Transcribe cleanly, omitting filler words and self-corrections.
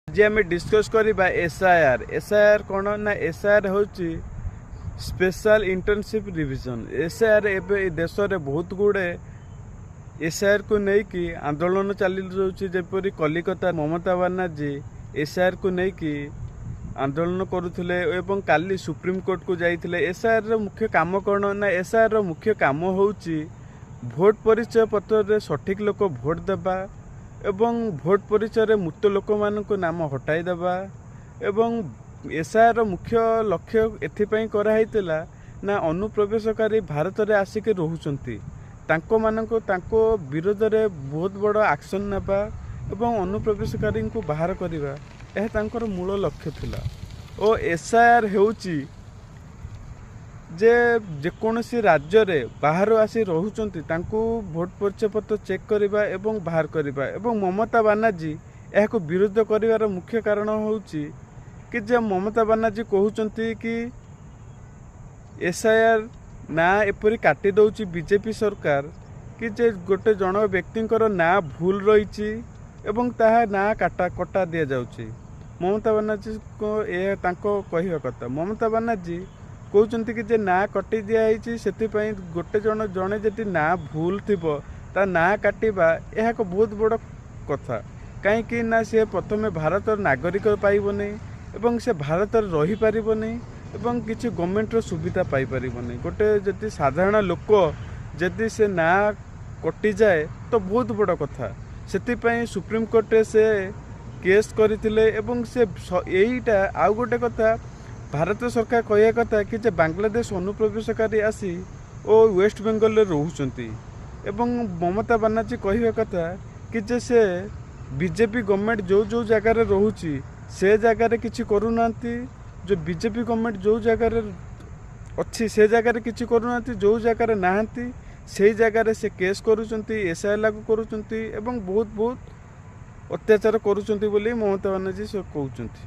ଆଜି ଆମେ ଡିସ୍କସ୍ କରିବା ଏସ୍ଆଇଆର୍। ଏସ୍ଆଇଆର୍ କ'ଣ ନା, ଏସ୍ଆଇଆର୍ ହେଉଛି ସ୍ପେଶାଲ ଇଣ୍ଟେନ୍ସିଭ୍ ରିଭିଜନ୍। ଏସ୍ଆଇଆର୍, ଏବେ ଏ ଦେଶରେ ବହୁତ ଗୁଡ଼େ ଏସ୍ଆଇଆର୍କୁ ନେଇକି ଆନ୍ଦୋଳନ ଚାଲି ରହୁଛି। ଯେପରି କଲିକତା ମମତା ବାନାର୍ଜୀ ଏସ୍ଆଇଆର୍କୁ ନେଇକି ଆନ୍ଦୋଳନ କରୁଥିଲେ ଏବଂ କାଲି ସୁପ୍ରିମକୋର୍ଟକୁ ଯାଇଥିଲେ। ଏସ୍ଆଇଆର୍ର ମୁଖ୍ୟ କାମ କ'ଣ ନା, ଏସ୍ଆଇଆର୍ର ମୁଖ୍ୟ କାମ ହେଉଛି ଭୋଟ ପରିଚୟ ପତ୍ରରେ ସଠିକ୍ ଲୋକ ଭୋଟ ଦେବା ଏବଂ ଭୋଟ ପରିଚୟରେ ମୃତ ଲୋକମାନଙ୍କ ନାମ ହଟାଇ ଦେବା। ଏବଂ ଏସ୍ଆଇଆର୍ର ମୁଖ୍ୟ ଲକ୍ଷ୍ୟ ଏଥିପାଇଁ କରାହେଇଥିଲା ନା, ଅନୁପ୍ରବେଶକାରୀ ଭାରତରେ ଆସିକି ରହୁଛନ୍ତି, ତାଙ୍କମାନଙ୍କୁ ତାଙ୍କ ବିରୋଧରେ ବହୁତ ବଡ଼ ଆକ୍ସନ୍ ନେବା ଏବଂ ଅନୁପ୍ରବେଶକାରୀଙ୍କୁ ବାହାର କରିବା, ଏହା ତାଙ୍କର ମୂଳ ଲକ୍ଷ୍ୟ ଥିଲା। ଓ ଏସ୍ଆଇଆର୍ ହେଉଛି ଯେ ଯେକୌଣସି ରାଜ୍ୟରେ ବାହାରୁ ଆସି ରହୁଛନ୍ତି, ତାଙ୍କୁ ଭୋଟ ପରିଚୟ ପତ୍ର ଚେକ୍ କରିବା ଏବଂ ବାହାର କରିବା। ଏବଂ ମମତା ବାନାର୍ଜୀ ଏହାକୁ ବିରୋଧ କରିବାର ମୁଖ୍ୟ କାରଣ ହେଉଛି କି ଯେ ମମତା ବାନାର୍ଜୀ କହୁଛନ୍ତି କି ଏସ୍ଆଇଆର୍ ନାଁ ଏପରି କାଟି ଦେଉଛି ବିଜେପି ସରକାର କି ଯେ ଗୋଟେ ଜଣ ବ୍ୟକ୍ତିଙ୍କର ନାଁ ଭୁଲ ରହିଛି ଏବଂ ତାହା ନାଁ କାଟା କଟା ଦିଆଯାଉଛି। ମମତା ବାନାର୍ଜୀଙ୍କ ଏହା ତାଙ୍କ କହିବା କଥା। ମମତା ବାନାର୍ଜୀ କହୁଛନ୍ତି କି ଯେ ନାଁ କଟି ଦିଆହେଇଛି, ସେଥିପାଇଁ ଗୋଟେ ଜଣ ଜଣେ ଯଦି ନାଁ ଭୁଲ ଥିବ, ତା ନାଁ କାଟିବା ଏହା ଏକ ବହୁତ ବଡ଼ କଥା। କାହିଁକି ନା ସେ ପ୍ରଥମେ ଭାରତର ନାଗରିକ ପାଇବନି ଏବଂ ସେ ଭାରତରେ ରହିପାରିବନି ଏବଂ କିଛି ଗଭର୍ଣ୍ଣମେଣ୍ଟର ସୁବିଧା ପାଇପାରିବନି। ଗୋଟେ ଯଦି ସାଧାରଣ ଲୋକ ଯଦି ସେ ନାଁ କଟିଯାଏ ତ ବହୁତ ବଡ଼ କଥା। ସେଥିପାଇଁ ସୁପ୍ରିମକୋର୍ଟରେ ସେ କେସ୍ କରିଥିଲେ। ଏବଂ ସେ ଏଇଟା ଆଉ ଗୋଟେ କଥା, ଭାରତ ସରକାର କହିବା କଥା କି ଯେ ବାଂଲାଦେଶ ଅନୁପ୍ରବେଶକାରୀ ଆସି ଓ ୱେଷ୍ଟବେଙ୍ଗଲରେ ରହୁଛନ୍ତି। ଏବଂ ମମତା ବାନାର୍ଜୀ କହିବା କଥା କି ଯେ ସେ ବିଜେପି ଗଭର୍ଣ୍ଣମେଣ୍ଟ ଯେଉଁ ଯେଉଁ ଜାଗାରେ ରହୁଛି, ସେ ଜାଗାରେ କିଛି କରୁନାହାନ୍ତି। ଯେଉଁ ବିଜେପି ଗଭର୍ଣ୍ଣମେଣ୍ଟ ଯେଉଁ ଜାଗାରେ ଅଛି, ସେ ଜାଗାରେ କିଛି କରୁନାହାନ୍ତି, ଯେଉଁ ଜାଗାରେ ନାହାନ୍ତି ସେଇ ଜାଗାରେ ସେ କେସ୍ କରୁଛନ୍ତି, ଏସ୍ଆଇଆର୍ ଲାଗୁ କରୁଛନ୍ତି ଏବଂ ବହୁତ ବହୁତ ଅତ୍ୟାଚାର କରୁଛନ୍ତି ବୋଲି ମମତା ବାନାର୍ଜୀ ସେ କହୁଛନ୍ତି।